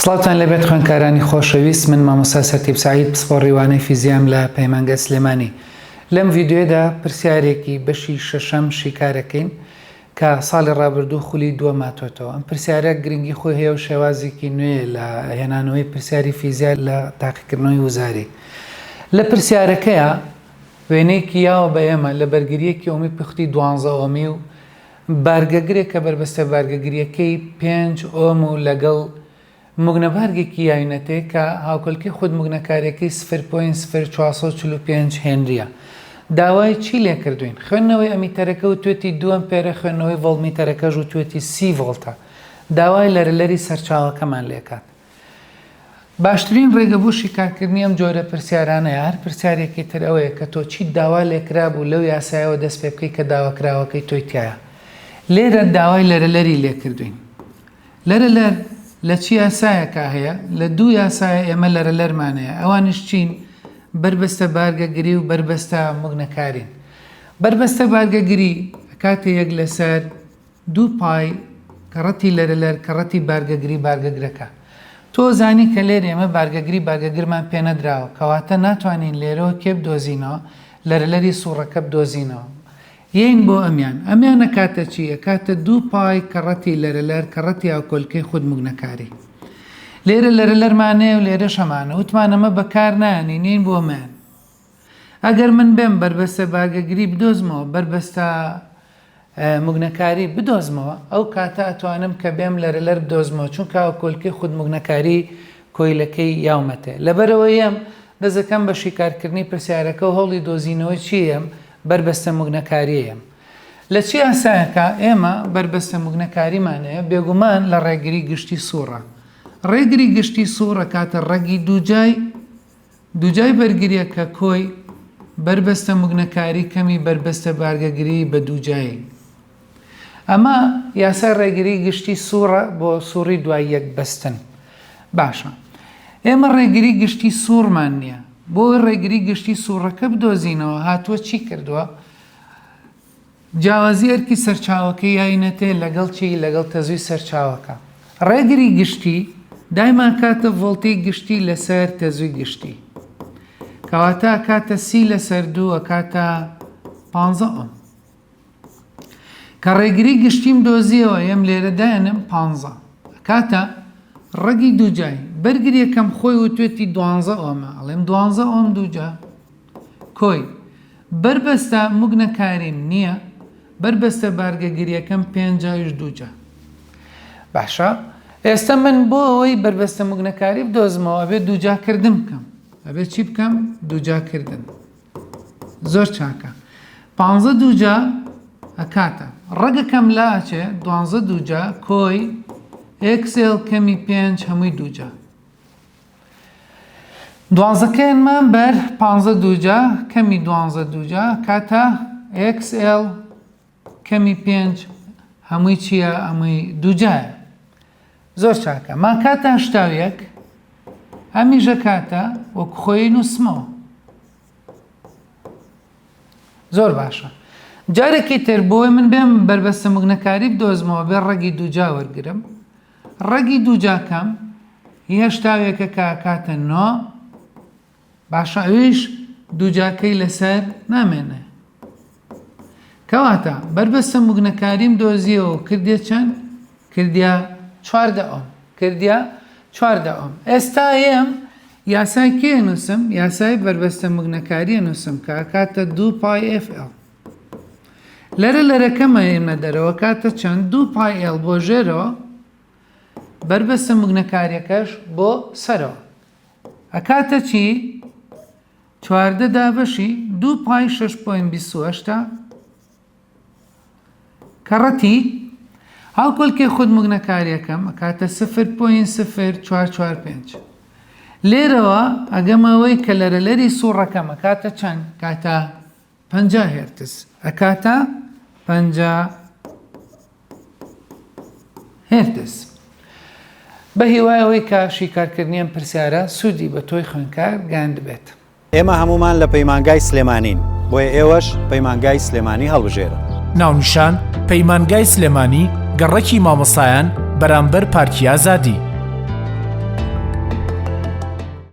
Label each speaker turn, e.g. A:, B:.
A: سڵاوتان لێبێت خوێندکارانی خۆشەویست من مامۆستا سەرتیپ سەعید پسپۆڕی وانەی فیزیام لە پەیمانگای سلێمانی لەم ڤیدیۆیەدا پرسیارێکی بەشی شەشەم شیکارەکەین کە ساڵی ڕابردوو خولی دووەم هاتۆتەوە ئەم پرسیارە گرنگی خۆی هەیە و شێوازێکی نوێیە لە هێنانەوەی پرسیاری فیزیا لە تاقیکردنەوەی وزاری لە پرسیارەکەیا وێنەیەکی یاوە بە ئێمە لە بەرگرییەکی ئۆمی پوختی دوانزە ئۆمی و بارگەگرێک کە بەربەستە بارگەگرییەکەی پێنج ئۆم و لەگەڵ موگنەبارگێکی یاوینەتێ کە هاوکۆلکەی خودموگنەکارییەکەی سفر point 0445 هێنرییە. داوای چی لێکردووین؟ خوێندنەوەی ئەمیتەرەکە وتوێتی دوو ئەمپێرە خوێندنەوەی ڤۆڵتمیتەرەکەش وتوێتی سی ڤۆڵتە. داوای لەرەلەری سەرچاوەکەمان لێکات. باشترین ڕێگە بۆ شیکارکردنی ئەم جۆرە پرسیارانە یا هەر پرسیارێکی تر ئەوەیە کە تۆ چیت داوا لێکرابوو لەو یاسایەوە دەست پێ بکەی کە داواکراوەکەی تۆی تیایە. لێرە داوای لەرەلەری لێکردووین. لەرەلەر لە چ یاسایەکا هەیە؟ لە دوو یاسایە ئێمە لەرەلەرمان هەیە ئەوانیش چین؟ بەربەستە بارگەگری و بەربەستە موگنەکارین. بەربەستە بارگەگری ئەکاتە یەک لەسەر دوو پای کەڕەتی لەرەلەر کەڕەتی بارگەگری بارگەگرەکە. تۆ زانی کە لێرە ئێمە بارگەگری بارگەگرمان پێ نەدراوە کەواتە ناتوانین لێرەوە کێ بدۆزینەوە لەرەلەری سوڕەکە بدۆزینەوە یەین بۆ ئەمیان ئەمیان ئەکاتە چی ئەکاتە دوو پای کەڕەتی لەرەلەر کەڕەتی هاوکۆلکەی خود موگنەکاری لێرە لەرەلەرمان هەیە و لێرەش هەمانە وتمان ئەمە بەکار نایەنین یەین بۆ ئەمیان ئەگەر من بێم بەربەستە بارگەگری بدۆزمەوە بەربەستە موگنەکاری بدۆزمەوە ئەو کاتە ئەتوانم کە بێم لەرەلەر بدۆزمەوە چونکە هاوکۆلکەی خود موگنەکاری کۆیلەکەی یاومەتێ لەبەرئەوە یەم دەستەکەم بە شیکارکردنی پرسیارەکە و هەوڵی دۆزینەوەی چی یەم بەربەستە موگنەکاریەیەم لە چ یاسایەکا ئێمە بەربەستە موگنەکاریمان هەیە بێگومان لە ڕێگری گشتی سوڕە ڕێگری گشتی سوڕ ئەکاتە ڕەگی دووجای دووجای بەرگریەکە کۆی بەربەستە موگنەکاری کەمی بەربەستە بارگەگریی بە دووجایی. ئەمە یاسای ڕێگری گشتی سوڕە بۆ سوڕی دوای یەک بەستن. باشە ئێمە ڕێگری گشتی سوڕمان نییە. بۆ ڕێگری گشتی سوڕەکە بدۆزینەوە هاتووە چی کردووە؟ جیاوازی ئەرکی سەرچاوەکەی یاینەتێ لەگەڵ چی؟ لەگەڵ تەزووی سەرچاوەکە. ڕێگری گشتی دایما ئەکاتە ڤۆڵتەی گشتی لەسەر تەزووی گشتی. کەواتە ئەکاتە سی لەسەر دوو ئەکاتە پانزە ئۆم. کە ڕێگری گشتیم دۆزیەوە یەم لێرە دایەنم پانزە ئەکاتە ڕەگی دووجای بەرگریەکەم خۆی وتوێتی دوانزە ئۆمە ئەڵێم دوانزە ئۆم دووجا کۆی بەربەستە موگنەکاریم نییە بەربەستە بارگەگریەکەم پێنجایش دووجا باشە ئێستا من بۆ ئەوەی بەربەستە موگنەکاری بدۆزمەوە ئەبێ دووجاکردن بکەم ئەبێ چی بکەم دووجاکردن زۆر چاکە پانزە دووجا ئەکاتە ڕەگەکەم لا ئەچێ دوانزە دووجا کۆی XL کەمی پێنج هەمووی دووجا دوانزەکەیانمان بەر پانزە دووجا کەمی دوانزە دووجا کاتە XL کەمی پێنج هەمووی چییە هەمووی دووجایە زۆر چاکە ماکاتە 81 ئەمیژە کاتە وەک خۆی نووسمەوە زۆر باشە جارێکی تر بۆی من بێم بەربەستە مگنەکاری بدۆزمەوە بێ ڕەگی دووجا وەرگرم ڕەگی دووجاکەم هی هەشتاوێکە کە کاتە نۆ باشە ئەویش دووجاکەی لەسەر نامێنێ کەواتە بەربەستە موگنەکاریم دۆزیەوە و کردیە چەند؟ کردیە 14 ئۆم کردیە 14 ئۆم ئێستا یەم یاسای کێ نووسم یاسای بەربەستە موگنەکاریە نووسم کە ئەکاتە دوو پای ئێف ئێڵ لەرە لەرەکەمە ئێمە دەرەوە کاتە چەند دوو پای ئێڵ بۆ ژێرەوە بەربەستە موگنەکاریەکەش بۆ سەرەوە ئەکاتە چی؟ 14 دابەشی دوو پای شەش point 28 کەڕەتی هاوکۆلکەی خود موگنەکاریەکەم ئەکاتە سفر point سفر چوار چوار پێنج لێرەوە ئەگەمەوەی کە لەرەلەری سوڕەکەم ئەکاتە چەند کاتە 50 هێرتز ئەکاتە 50 هێرتز بە هیوای ئەوەی کە شیکارکردنی ئەم پرسیارە سوودی بە تۆی خوێندکار گەیاندبێت.
B: ئێمە هەموومان لە پەیمانگای سلێمانین، بۆیە ئێوەش پەیمانگای سلێمانی هەڵبژێرن.
C: ناونیشان، پەیمانگای سلێمانی، گەڕەکی مامۆستایان، بەرامبەر پارکی ئازادی.